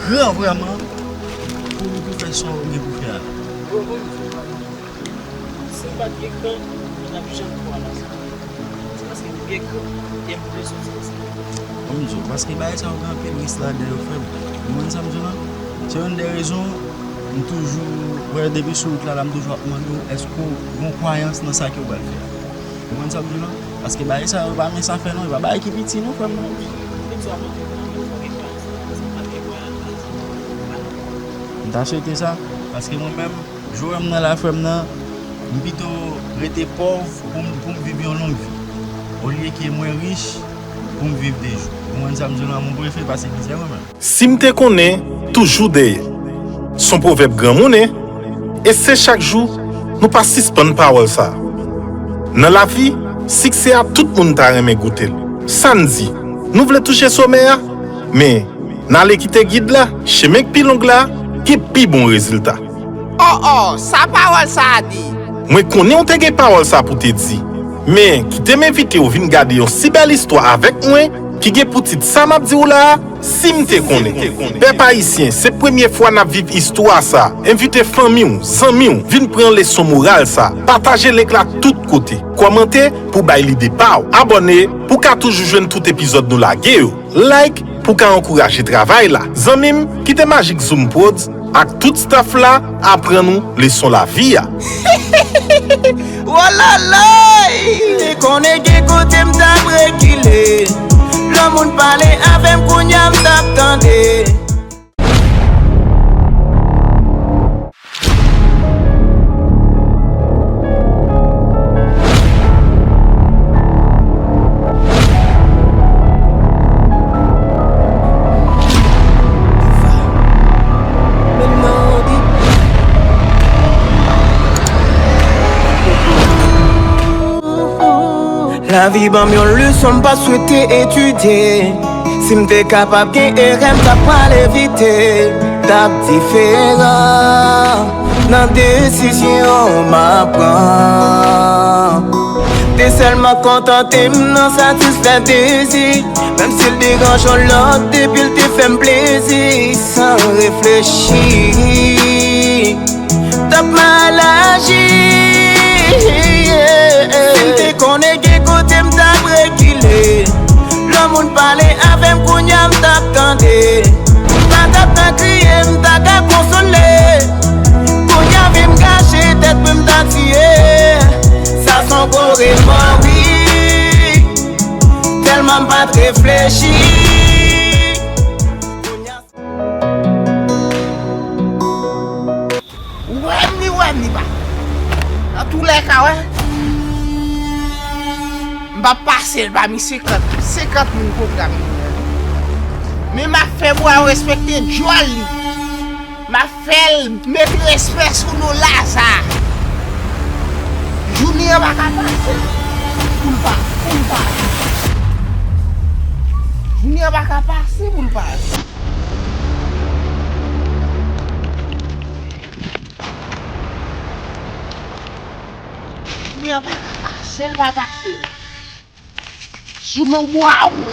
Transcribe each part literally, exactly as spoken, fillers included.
Gran vrèman pou, pou fè sa w gen pou fè a la. Bon, bon, si m pa t gen gran, m pa t ap janm kwè nan sa. Se paske m gen gran, e m vle soti nan sa. Bon, m di w, paske bagay sa yo gen anpil risk ladan yo, frè m. Ou konprann sa m di w lan? Se youn dè rezon m toujou, wè, depi sou wout la, la, m toujou ap mande w, èske w gen kwayans nan sa ke w pral fè a? Ou konprann sa m di w lan? Paske bagay sa yo pa mince afè non, e pa bagay ki piti non, frè m, non. M ta swete sa, paske mwen menm, jan w wè m nan la, frè m, nan, m pito rete pòv pou m, pou m viv yon long vi, olye ke mwen rich pou m viv de jou. Ou konprann sa m di w lan? Mon préféré pase mizè, mwen menm. Si m te konnen, toujou dèyè. S on pwovèb granmoun, e se chak jou nou pa sispann pawòl sa a. Nan lavi, siksè a tout moun ta renmen goute l. Sa n di, nou vle touche somè a, men n ale kite gid la, chemen k pi long la gen pi bon rezilta. Oh, oh, sa pawòl sa a di? Mwen konnen w te gen pawòl sa pou te di, men kite m envite w vin gade yon si bèl istwa avèk mwen ki gen pou tit sa m ap di w la a, Si m te konnen. Pèp ayisyen, se premye fwa n ap viv istwa sa a. Envite fanmi w, zanmi w, vin pran leson moral sa a. Pataje link la tout kote. Kòmante pou bay lide pa w. Abòne pou w ka toujou jwenn tout epizòd nou lage yo. Like pou w ka ankouraje travay la. Zanmi m, kite Magic Zoom Prodz ak tout staff la aprann ou leson lavi a. Wololoy! M te konnen gen kote m t ap rekile. Lè moun pale avè m, kounye a m t ap tande. Lavi ban m yon leson m pa swete etidye. Si m te kapab gen erè m t ap pral evite, t ap diferan nan desizyon m ap pran. Te sèlman kontante m nan satisfè dezi, menm si l deranje yon lòt depi l te fè m plezi. San reflechi, t ap mal aji. Si m te konnen gen kote m t ap rekile. Lè moun pale avè m, kounye a m t ap tande. M pa t ap nan kriye, m ta ka konsole. Kounye a vi m gache, tèt mwen m t ap tiye. Sa s on gwo remò, wi. Tèlman m pa t reflechi. Kounye a Ou wè m ni, ou wè m ni pa. Nan tou lè ka, wè. M p ap pase l pami senkant, senkant moun pwogram li. Men m ap fè bwa yo respekte djòl li. M ap fè l met respè sou non Laza. Jounen an pa ka pase pou l pa, pou l pa. Jounen an pa ka pase pou l pa. Jounen an pa ka pase, l pa pase. Sou non bwawon,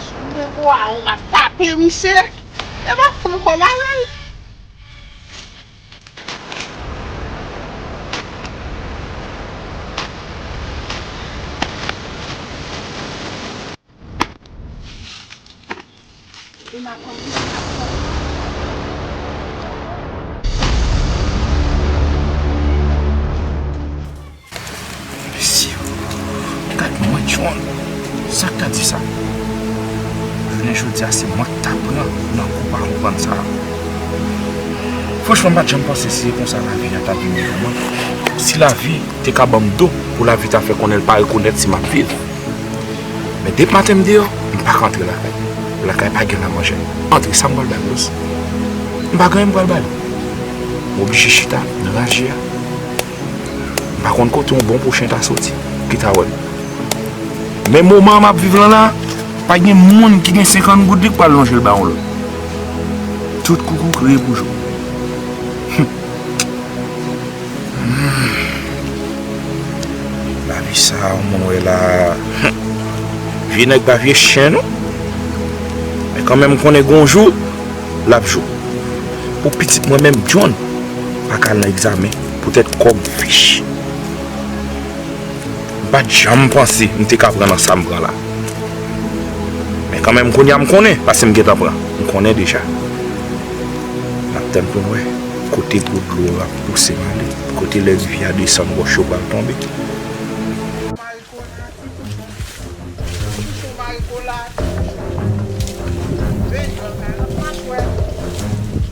sou non bwawon, m ap tape misye. E pa fè m kòl avè l. Mesye, gad mwen, John. Sa k ta di sa? Jounen jodi a, se mwen k ta pran nan kou pa konprann sa a. Franchman, m pa t janm panse se konsa lavi a t ap vini pou mwen. Si lavi te ka ban m do pou lavi ta fè konnen l pa rekonèt si m ap viv. Men depi maten m deyò, m pa ka antre lakay. Lakay pa gen la manje. Antre, sa m pral bay bòs? M pa gen anyen m pral bay. M oblije chita nan raje a. M pa konn kote yon bon pwochen ta soti, ki ta wè m. Men moman m ap viv lan la, pa gen moun ki gen senkant goud li k pral lonje l ba yon lòt. Tout koukou kriye pou jou. Lavi sa a, moun wè la. Vye nèg pa vye chen, non. Men kanmenm, m konnen gon jou, L ap jou. Pou pitit mwen menm, John pa ka al nan egzamen poutèt kòb fich. M pa t janm panse m te ka pran nan sa m pran la. Men kanmenm, kounye a m konnen, paske m gentan pran. M konnen deja. N ap tann pou n wè kote gwo dlo yo ap pouse m ale, kote lè rivyè a desann, wòch yo pral tonbe. Marikona, ti bouchon marikona. Vin, jòl kay la, pran jwèt.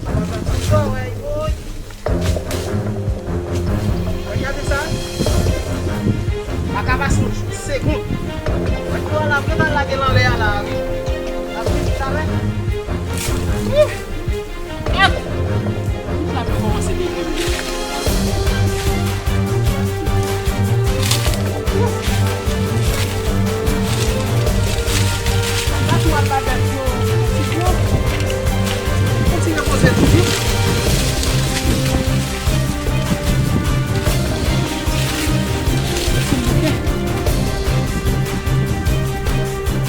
Pran jwèt, pran jwèt, woy. Woy, gade sa. Pa ka pase yon segonn. Woy, jwèt la, vle pa lage l anlè a la, wi. L ap vin talè. Ouf! Gad! Tout la ap kòmanse degrade. Sa tou al ba bèt yo, pitit yo. Kontinye poze tou, wi.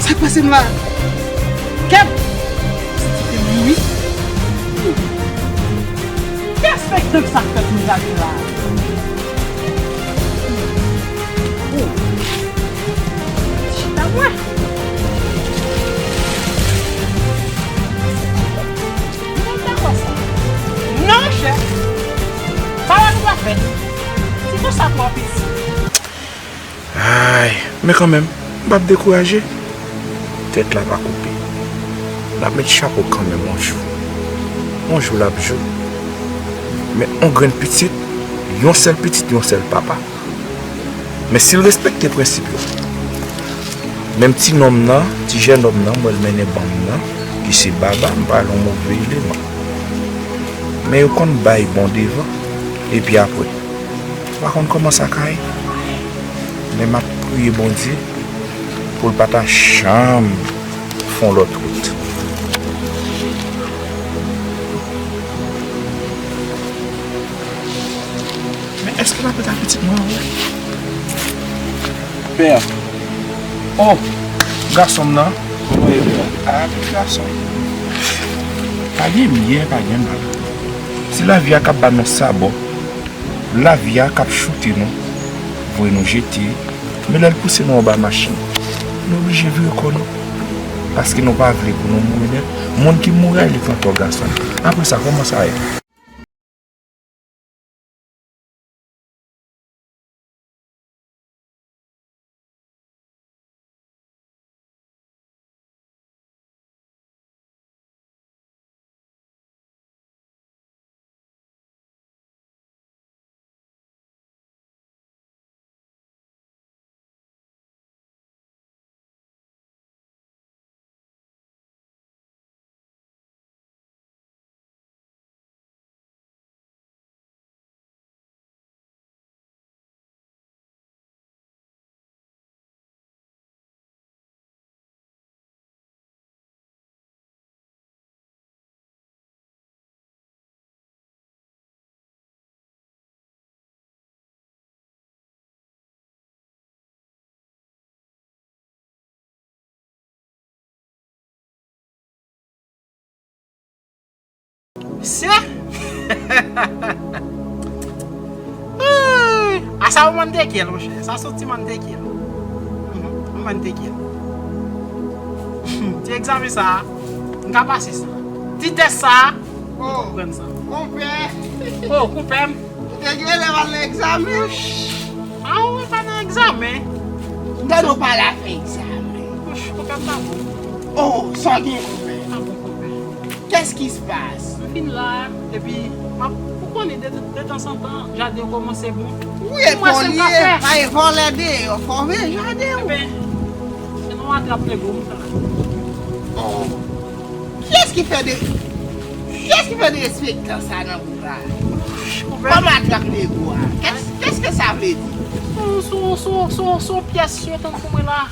Sa k pase m la? Kèt! Ti timoun, wi. Ki espektak sa k fèt nou gade la? Oh. Chita mwen. Mwen pa kwè sa. Non, monchè. Sa la nou pa fè. Ti konsa twò piti. Ay, men kanmenm, m p ap dekouraje. Tèt la pa koupe. N ap met chapo kanmenm yon jou. Yon jou l ap jou. Men yon grenn pitit, yon sèl pitit, yon sèl papa. Men si l respekte prensip yo. Menm ti nonm nan, ti jènòm nan, mwen l mennen ban m nan, ki se Baba, m pa yon move eleman. Men yo konn bay bon devan, epi apre, m pa konn kòman sa ka ye. Men m ap priye Bondye pou l pa ta janm fè yon lòt wout. Men èske l ap ret ak pitit mwen an vre? Pè. Oh, gason m nan. Kòman ye, pè? Ah, pitit gason. Pa gen byen, pa gen mal. Se lavi a k ap ba nou sabò. Lavi a k ap choute nou, voye nou jete, men lè l pouse nou anba machin, nou oblije vire kò nou. Paske nou pa vle pou nou mouri nèt. Moun ki mouri a, li pran kò gason l. Apre sa, kòman sa ye? Mesye! Ay! A sa yon mann te kyèl, monchè. Sa se yon ti mann te kyèl. Mhm, yon mann te kyèl. Ti egzamen sa a, m ka pase sa. Ti tès sa a, m konprann sa. Konpè! Oh, konpè m! Ou te gen elèv al nan egzamen? A wi, pa nan egzamen. M tande w pa la fè egzamen. Wouch, konpè m pa bon. Oh, sa w gen konpè? Pa bon konpè. Qu'est-ce qui se passe? M fin la, epi m ap, ou konnen de, de tanzantan, jaden yo kòmanse bon. Wi, e pòlye, pa e vòlè deyò, fòme jaden w. Eben, se nou atrap nego m ta. Oh. Kiyès ki fè de, kiyès ki fè derespektan sa nan bouk la? Kòman atrap nego a? Qu'est-ce, qu'est-ce que ça veut dire? Sou, sou, sou, sou, sou pyès yo tankou mwen la.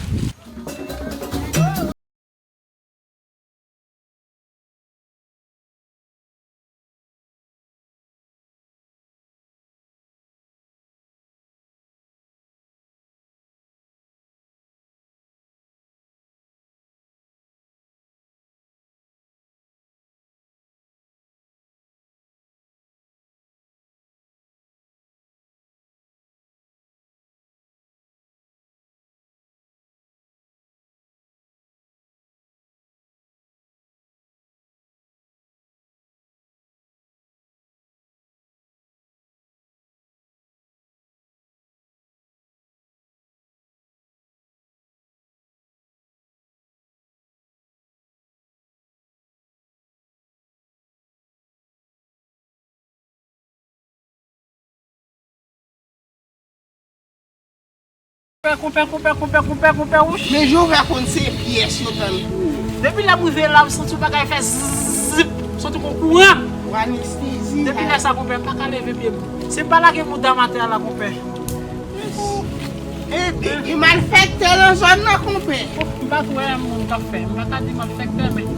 Konpè, konpè, konpè, konpè, konpè, konpè, wouch. Men Jovè konn se pyès yo tann pou ou. Depi lè m rive la, m santi yon bagay fè zip, soti kon kouran. Ou anestezi. Depi lè sa, konpè, m pa ka leve pye m. Si m pa lage mouda m atè a la, konpè. E, e, e malfektè nan zòn nan, konpè. M pa t wè moun k ap fè. M pa ka di malfektè, men,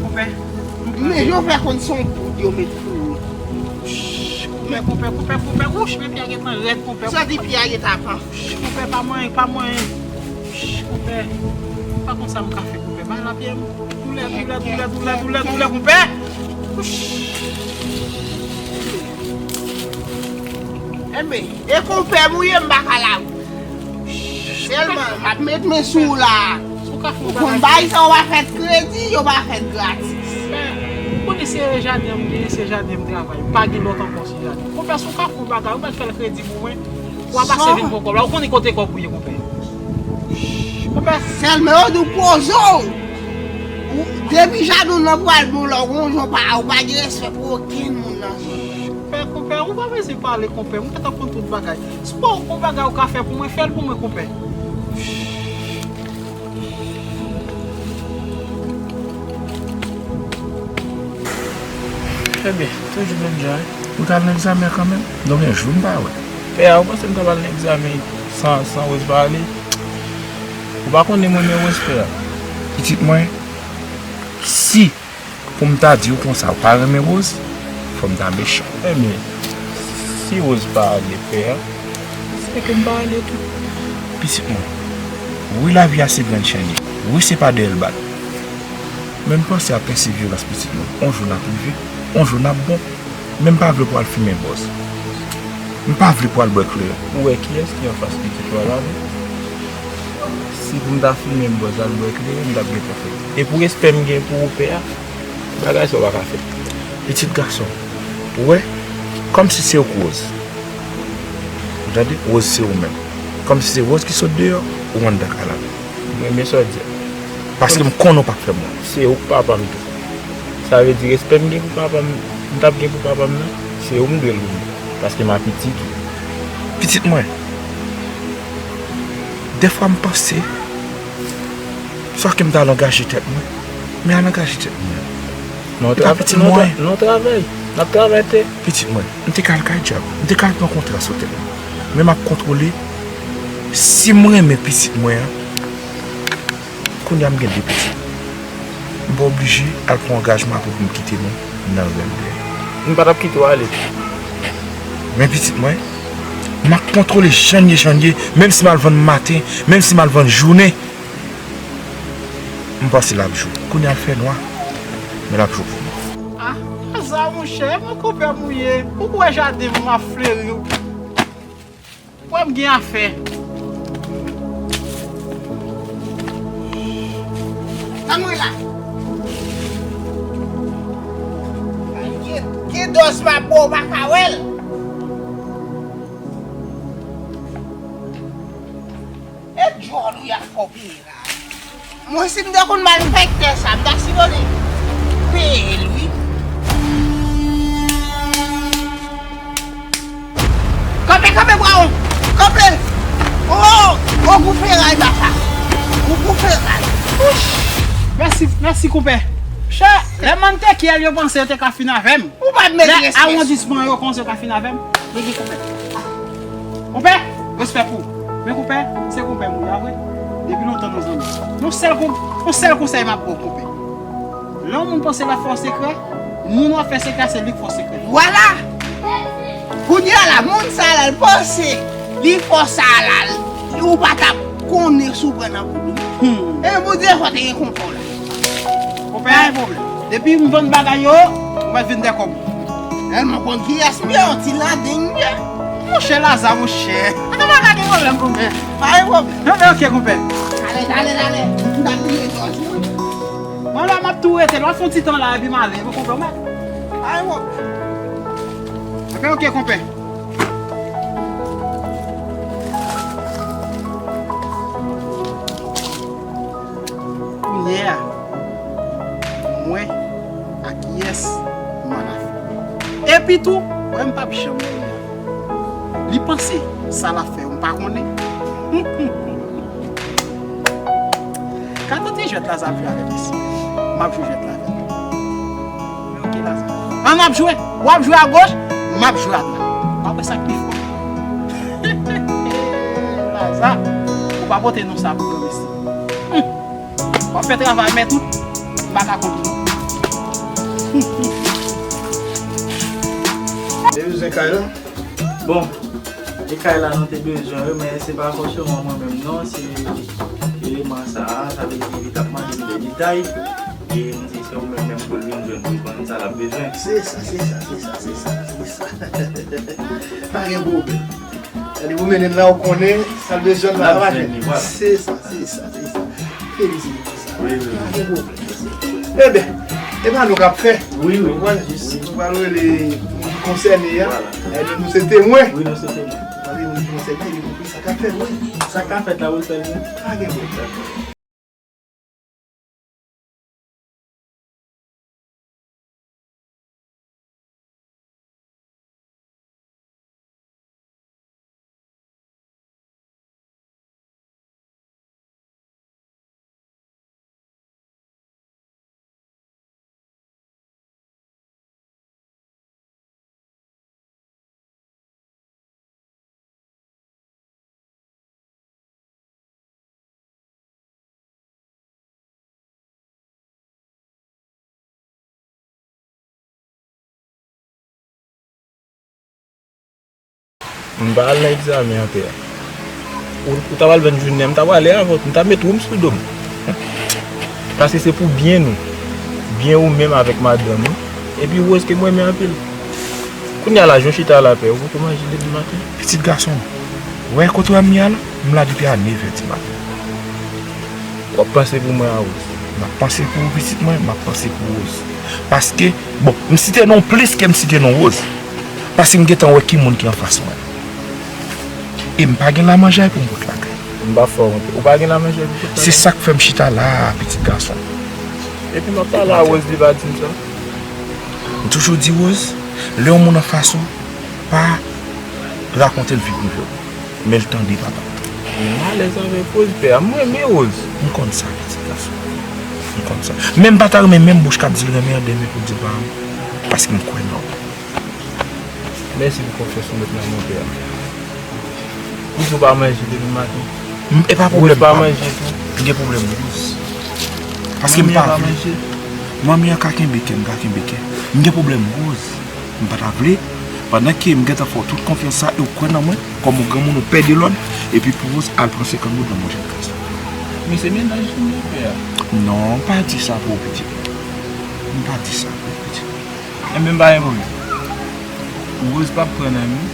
konpè. Men Jovè konn se yon poud yo met pou ou. Konpè, konpè, konpè, konpè, wouch, men pye a gentan rèd, konpè. Sa di pye a gentan pran. Konpè, pa mwen, pa mwen. Konpè, m pa konn sa m ka fè, konpè. Bay lapyè m. Doulè, doulè, doulè, doulè, doulè, doulè, konpè. Enben, e konpè m ou ye, m pa ka la. Sèlman, m ap met men sou ou la. Ou konn bagay sa, ou pa fè kredi, yo pa fè gratis. Ou konnen se jaden m genyen, se jaden m travay. Pa gen lòt ankò, se jaden. Konpè, si w ka fè yon bagay, ou mèt fè l kredi pou mwen. Ou a pase vin pran kòb la. Ou konnen kote kòb ou ye, konpè. Konpè. Sèlman yo di w poze w. Ou, depi jaden w nan pral bon lè w gon jan w pa, ou pa gen respè pou okenn moun nan zòn nan. Konpè, konpè, ou pa bezwen pale, konpè. Mwen gentan konn tout bagay. Si w gon bagay ou ka fè pou mwen, fè l pou mwen, konpè. Ebyen, toujou menm jan, wi. Ou t al nan egzamen an kanmenm? Donk, yon jou m pa wè. Pè a, ou panse m t ap al nan egzamen san, san Rose pa ale? Ou pa konnen m renmen Rose, pè a. Pitit mwen, si pou m ta di w konsa, ou pa renmen Rose, fò m ta mechan. Ebyen, si Rose pa ale, pè a, se ke m pa ale tou. Pitit mwen, wi, lavi a se grenn chenye. Wi, se pa dèyè l bat. Men m panse a pèseverans, pitit mwen. On jou n ap rive, on jou n ap bon. Men m pa vle pou w al fimen bòz. M pa vle pou w al bwè kleren. Ou wè kiyès ki anfas pitit ou a la, non? Si pou m ta fimen bòz al bwè kleren, m t ap gentan fè l. E pou respè m gen pou ou, pè a, bagay sa w pa ka fè. Pitit gason, ou wè, kòmsi se ou k Rose. Ou tande? Rose se ou menm. Kòmsi se Rose ki sot deyò, ou anndan kay la. M renmen sa w di a. Paske m konnen w p ap fè m wont. Se ou k papa m tou. Sa vle di respè m gen pou papa m, m t ap gen pou papa m nan, se ou m dwe l pou mwen. Paske m a pitit ou. Pitit mwen, dèfwa m panse, swa ke m t al angaje tèt mwen, men al angaje tèt mwen. Non, pitit mwen. Non, travay. N ap travay, tè. Pitit mwen, m te ka al kay dyab. M te ka al pran kontra sou tèt mwen. Men m ap kontwole. Si m renmen pitit mwen an, kounye a m gen de pitit. M pa oblije al pran angajman apre pou m kite nou nan rèv dèyè. M pa t ap kite w ale. Men pitit mwen, m ap kontwole jan n ye, jan n ye, menm si m al vann maten, menm si m al vann jounen. M panse l ap jou. Kounye a l fè nwa, men l ap jou pou mwen. Ah, Laza, monchè, e mwen konpè m ou ye. Ou kwè jaden m ap fleri. Ou kwè m gen afè. Ann mwen la. Gen, gen dòz m ap ba w, ou pa ka wè l. E djòl ou y ap fè w peye la. Mwen, si m te konn malfektè sa, m ta sipoze peye l, wi. Kanpe, kanpe, brawon! Kanpe! Oh! Oh, gwo feray, papa! Gwo, gwo feray! Ouch! Mèsi, mèsi, konpè. Chè, lè m te kyèl, yo panse yo te ka fin avè m. Ou pa t mete respè. Lè awondisman yo konsa ka fin avè m. Mete konpè. Konpè, respè pou ou. Men konpè, se konpè m ou ye, a vre. Depi lontan nou zanmi. Yon sèl kon-, yon sèl konsèy m ap ba w, konpè. Lè yon moun panse l ap fè w sekrè, moun w ap fè sekrè a, se li k fè w sekrè. Vwala! Kounye a la, moun sa a la, l panse li fè w sa a la, ou pa t ap konnen si w pran nan boul ou. Hmm. E Bondye fò te gen konpè w la. Konpè, pa gen pwoblèm. Depi m vann bagay yo, ou mèt vin dèkò m. Tèlman konn kiyès m ye, yon ti landeng m ye. Monchè Laza, monchè. Atò pa ka gen pwoblèm, konpè. Pa gen pwoblèm. Non, men ok, konpè. Talè, talè, talè. M t ap bliye dòz mwen. Mwen la, m ap tou rete la, fè yon ti tan la, epi m ale, konpè, mwen. Pa gen pwoblèm. Enben, ok, konpè. Kounye a, mwen ak yès m ann afè. Epi tou, wè m p ap janm renmen. Li panse sa l ap fè yo, m pa konnen. Gade ti jwèt Laza ap jwe avèk isi. M ap jwe jwèt la avèk li. Men oke Laza. An ap jwe. W ap jwe agoch, m ap jwe adwat. W ap wè sa k pi fò. Laza, ou pa pote non sa pou yo mesi. W ap fè travay men tout, m pa ka konte non. Te bezwen kay la? Bon, e kay la nou te bezwen wi, men se pa fòseman mwen menm non, se eleman sa a, sa vle di li t ap mande m de detay, e m di se ou menm menm pou l vin jwenn pou l konn sa l ap bezwen. Se sa, se sa, se sa, se sa, se sa. Pa gen pwoblèm. Gade pou mennen l la, ou konnen, sa l bezwen la, l ap jwenn li, vwala. Se sa, se sa, se sa. Felisite pou sa. Wi, wi, wi. Pa gen pwoblèm. Ebyen, e pa nou k ap fè. Wi, wi. Ou konprann? Jis nou pral rele moun ki konsène a. Vwala. Ebyen, nou se temwen. Wi, nou se temwen. Nou pral rele moun ki konsène a, epi nou konprann sa k ap fèt, wi. Sa k ap fèt la, wi, sèlman. Pa gen pwoblèm. M pa al nan egzamen an, pè. Ou, ou ta pral jwenn Junior, m ta prale avè w, m ta met wou m sou do m. Paske se pou byen nou. Byen ou menm avèk madanm ou. Epi Rose ke m renmen anpil. Kounye a la, jan w chita la, pè, ou poko manje depi maten? Pitit gason, ou wè kote w wè m ye a la? M la depi a nevè di maten. W ap panse pou mwen a Rose? M ap panse pou ou, pitit mwen, m ap panse pou Rose. Paske, bon, m site non w plis ke m site non Rose. Paske m gentan wè ki moun ki anfas mwen. E m pa gen lamanjay pou m pot lakay. M pa fè w wont. Ou pa gen lamanjay pou w pot lakay? Se sa k fè m chita la a, pitit gason. Epi m ap pale a Rose, li pa di m sa. M toujou di Rose, lè yon moun anfas ou, pa rakonte l vi prive w. Men l tande, papa. M alèz avèk Rose, pè a. M renmen Rose. M konn sa, pitit gason. M konn sa. Men m pa ta renmen menm bouch k ap di l renmen an demen pou di l pa renmen. Paske m kwè nan ou. Mèsi pou konfyans ou met nan mwen, pè a. Ou di w pa manje depi maten. M, e pa pwoblèm pa m. Ou pa manje tou. M gen pwoblèm Rose. Paske m pa vle. Manmi an ka kenbe kè, m ka kenbe kè. M gen pwoblèm Rose. M pa ta vle, pandan ke m gentan fè w tout konfyans sa e w kwè nan mwen, kòm yon granmoun ou pè de lòd, epi pou Rose al pran senkant goud nan men yon jèn gason. Men se mennaj li ye, pè a. Non, m pa di sa pou ou, pitit. M pa di sa pou ou, pitit. Enben, m pa gen pwoblèm. Rose p ap pran nan men w.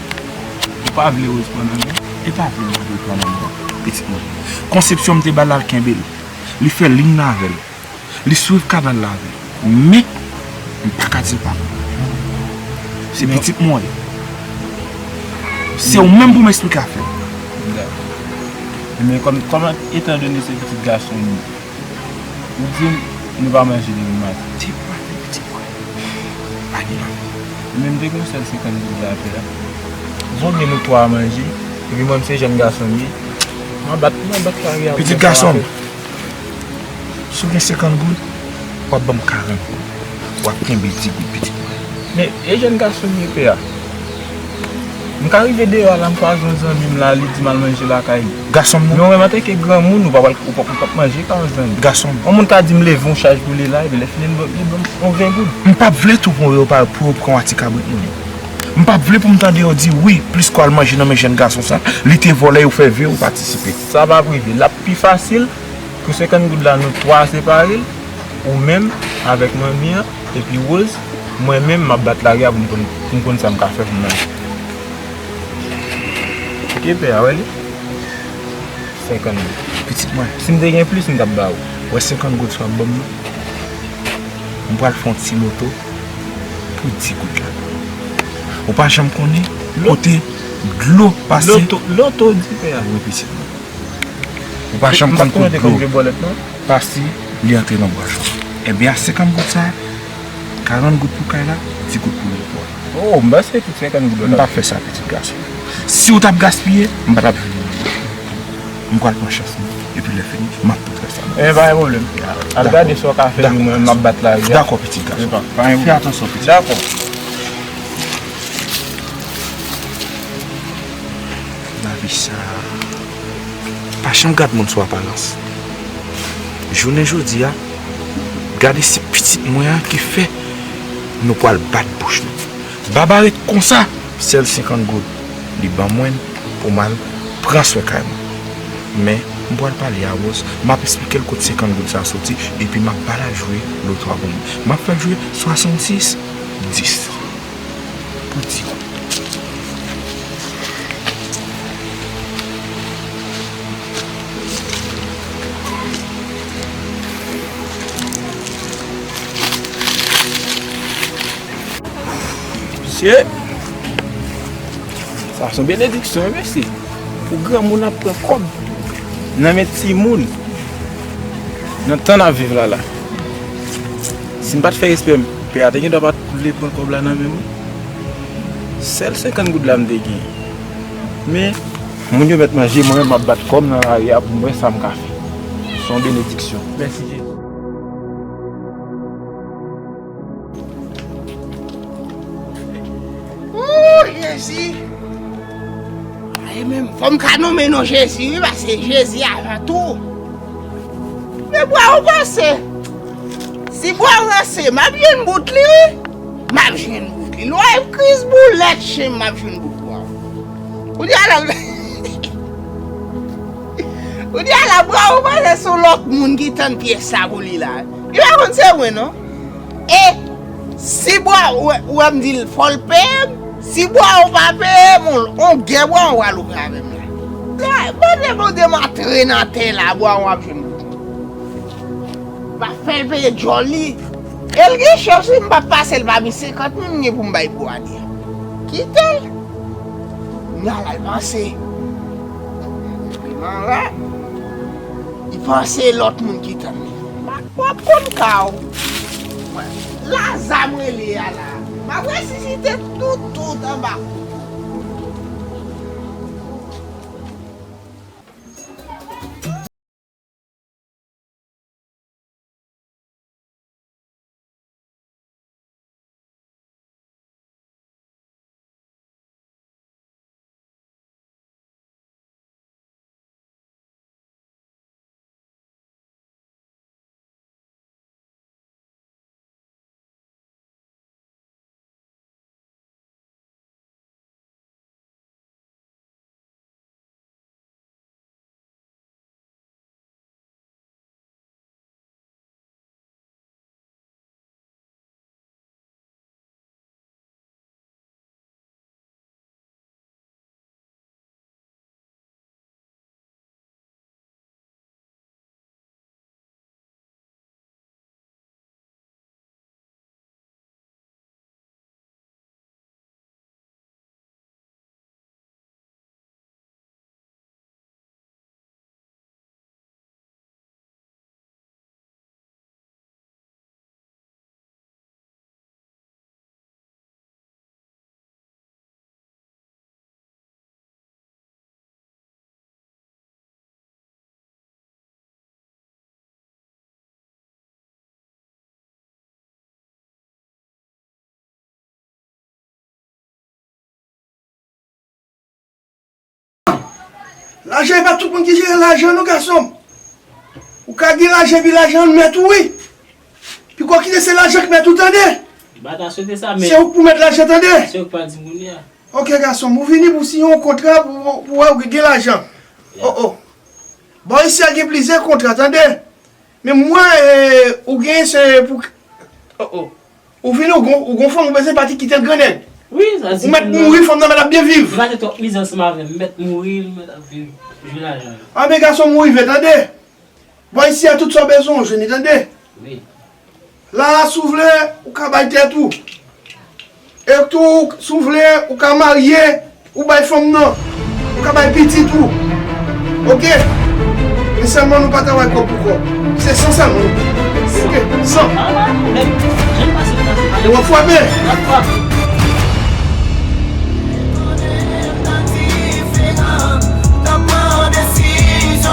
Ou pa vle Rose pran nan men w. E pa vle m pa vle pran nan men w, pitit mwen. Konsepsyon m te ba l, l al kenbe l. Li fè liy nan avè l. Li swiv kanal la avè l. Men, m pa ka di l pa bon. Se pitit mwen w ye. Se ou menm pou m eksplike afè m. Dakò. Men kòm, kòm etan done se pitit gason m, ou di m nou pa manje depi maten. Depi maten, pitit mwen. Pa gen lavi. Men m te gen yon sèl senkant goud la, pè a. Zonbyen nou twa manje, epi mwen, m se jèn gason m ye. M a bat, m a bat lari a pou fè sa. Pitit gason m, si w gen senkant goud, w ap ban m karant goud. W ap kenbe di goud, pitit mwen. Men, e jèn gason m ye, pè a. M ka rive deyò a la, m kwaze yon zanmi m la, li di m al manje lakay li. Gason m nan. Men w wè m antanke granmoun, ou pa pral, ou p ap, ou p ap manje karant zanmi. Gason m. Yon moun ka di m leve yon chaj pou li la, epi lè fini, li ban m, li ban m yon ven goud. M p ap vle tou pou yo pa, pou yo pran w a ti kabrit moun yo. M p ap vle pou m tande yo di, wi, Prisco al manje nan men jèn gason sa, li te vòlè, yo fè vye, ou patisipe. Sa p ap rive. L ap pi fasil pou senkant goud la, nou twa separe l, ou menm avèk manmi an, epi Rose, mwen menm, m ap bat lari a pou m konn, pou m konn sa m ka fè pou m manje. Oke, pè a, wè li? Senkant goud. Pitit mwen. Si m te gen plis, m t ap ba ou. Wè senkant goud sa w ap ban m nan? M pral fè yon ti loto pou di goud la. Ou pa janm konnen kote dlo pase. Loto, loto di pè a. Wi, pitit mwen. Ou pa janm konn kote dlo pase, li antre nan bwach ou. Enben, a senkant goud sa, karant goud pou kay la, di goud pou loto a. Oh, m panse tout senkant goud la. M p ap fè sa, pitit gason. Si w t ap gaspiye, m pa t ap vini. M pral pran chans mwen. Epi lè fini, m ap tout rès la. E pa gen pwoblèm. Al gade sa w ka fè pou mwen, m ap bat lavi a. Dakò, pitit gason. Fè atansyon, pitit. Dakò. Lavi sa a, pa janm gad moun sou aparans. Jounen jodi a, gade se pitit mwen an ki fè nou pral bat bouch nou. Baba ret konsa, sèl senkant goud li ban mwen pou m al pran swen kay mwen. Men, m pral pale a Rose, m ap esplike l kot senkant goud sa a soti, epi m ap ba l al jwe loto a pou mwen. M ap fè l jwe swasannsis dis. Pou di. Mesye, sa se yon benediksyon, wi, mesye. Pou granmoun ap pran kòb nan men timoun nan tan n ap viv la la. Si m pa t fè respè m, pè a te gen dwa pa t vle pran kòb la nan men mwen. Sèl senkant goud la m te gen. Men, moun yo mèt manje, mwen menm m ap bat kò m nan lari a pou m wè sa m ka fè. Se yon benediksyon. Mèsi Jezi. Ooh, Jezi! Ay, men fò m ka nonmen non Jezi, wi, paske Jezi avan tou. Men bwa w panse, si bwa w ranse, m ap jwenn bout li, wi. M ap jwenn bout li. Lè w wè kriz boulèt chen, m ap jwenn bout bwa w. Kounye a la, kounye a la, bwa w panse se yon lòt moun ki tann pyès sa pou li la. Li pa konn se mwen, non. E si bwa, ou wè, ou wè m di l fò l peye m, si bwa ou pa peye m, on, on gè bwa ou pral ouvri avè m la. La, mande Bondye m antre nan tè la, bwa ou ap jwenn bout. M ap fè l peye djòl li. E l gen chans wi, m p ap pase l pami senkant moun m gen pou m bay bwa li a. Kite l. Kounye a la, l panse. Li panse lòt moun ki tann li. M ap, w ap konn ka w. Laza m rele a la. M ap resisite tout, tout anba kou. Lajan, e pa tout moun ki jere lajan, non, gason m. Ou ka gen lajan, epi lajan an mèt ou, wi. Piko kite se lajan k mèt ou, tande. M pa ta swete sa, men se ou k pou mèt lajan, tande. Se ou k pa di moun li a. Ok, gason m, ou vini pou siyen yon kontra pou, pou wè ou gen lajan. Oh, oh. Bò isi a gen plizyè kontra, tande. Men mwen, e, ou gen se pou, oh, oh. Ou vini, ou gon, ou gon fanm, ou bezwen pati kite l grannèg. Wi, sa di ou mèt mouri, fanm nan mèt ap byen viv. Li pase twòp mizè ansanm avè m, m mèt mouri, m mèt ap viv, jwi lajan. A, men gason m, ou rive, tande. Bò isi a tout sa w bezwen, ou jwenn li, tande. Wi. La a, si w vle, ou ka bay tèt ou. E tou, si w vle, ou ka marye, ou bay fanm nan. Ou ka bay pitit ou. Ok? Men sèlman nou pa travay kòb pou kòb. Se san sèlman. Ok, san. E w ap frape. Tande, m t ap diferan, m t ap pran yon desizyon.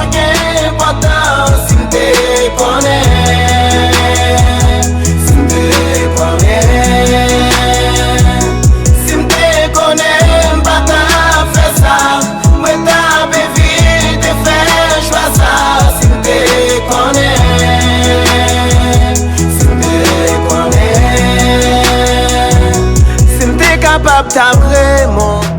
Ta vrèman